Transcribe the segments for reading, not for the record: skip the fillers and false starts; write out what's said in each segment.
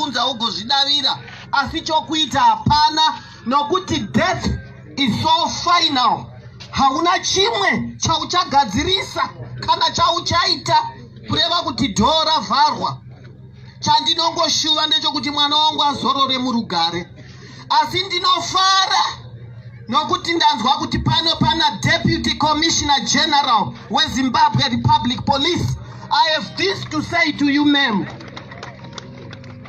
Ungazvibvunza ugozvidavira, asi chokuita hapana, nokuti death is so final. Hauna chimwe chauchagadzirisa kana chauchaita, kureva kuti dhoo ravharwa. Chandinongoshuva ndechekuti mwana wangu azorore murugare. Asi ndinofara nokuti ndanzwa kuti pano pana Deputy Commissioner General weZimbabwe Republic Police. I have this to say to you, ma'am.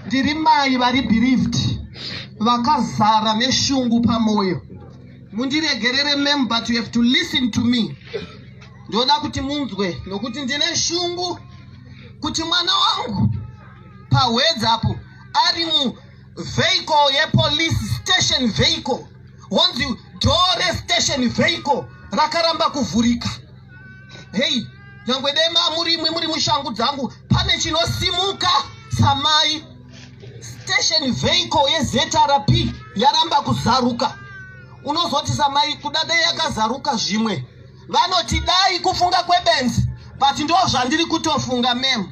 Ndiri mai vari bereaved, vakazara neshungu pamwoyo. Mundiregerere, ma'am, but you have to listen to me. Ndoda kuti munzwe, nokuti ndine shungu kuti mwana wangu pahwedzapo ari muvehicle yepolice station vehicle, honzi door restation vehicle rakaramba kuvhurika. Hei, nyangwe dai mamurimwe muri mushangu dzangu, pane chinosimuka samai. Station vehicle yeZRP yaramba kuzaruka. Unozoti samai, kuda dai yakazaruka. Zvimwe vanoti dai kufunga kwebenzi, but ndo zvandiri kutofunga, ma'am.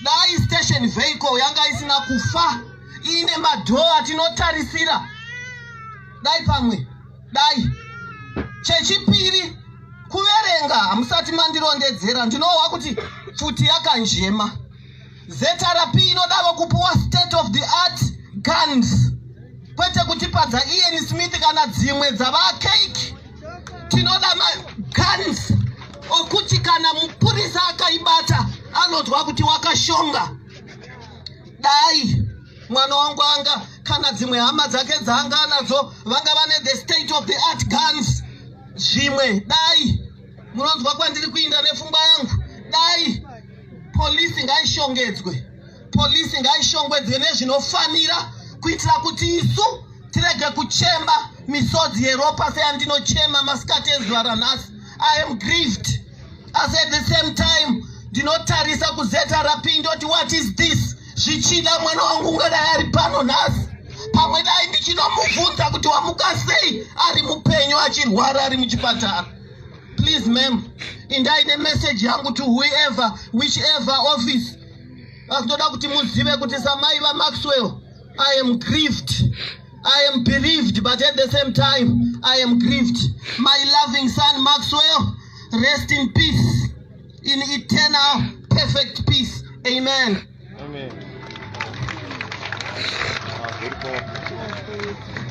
Dai station vehicle yanga isina kufa, iine madoor atinotarisira, dai pamwe dai. Chechipiri, kuverenga hamusati mandirondedzera. Ndinohwa kuti pfuti yakanjema. ZRP inodavo kupuwa state of the art guns, kwete kutipadza Ian Smith kana dzimwe dzavacake. Tinoda maguns okuti kana mupurisa akaibata, anonzwa kuti wakashonga. Dai mwana wangu anga kana dzimwe hama dzake dzaanga anadzo vanga vane the state of the art guns, zvimwe dai. Munonzwa kwandiri kuinda nepfungwa yangu? Dai polisi ngaishongedzwe, polisi ngaishongedzwe nezvinofanira, kuitira kuti isu tirege kuchema misodzi yeropa seyandinochema masikati ezuva ranhasi. I am grieved, asi at the same time ndinotarisa kuZRP, ndoti, "What is this?" Zvichida mwana wangu ungadai ari pano nhasi, pamwe dai ndichinomubvunza kuti wamuka sei ari mupenyu, achirwara ari muchipatara. Please, ma'am, indai nemeseji yangu to whoever, whichever office, asi ndoda kuti muzive kuti samai vaMaxwell, I am grieved. I am bereaved, but at the same time I am grieved. My loving son Maxwell, rest in peace, in eternal perfect peace. Amen. Amen. Ah, very powerful.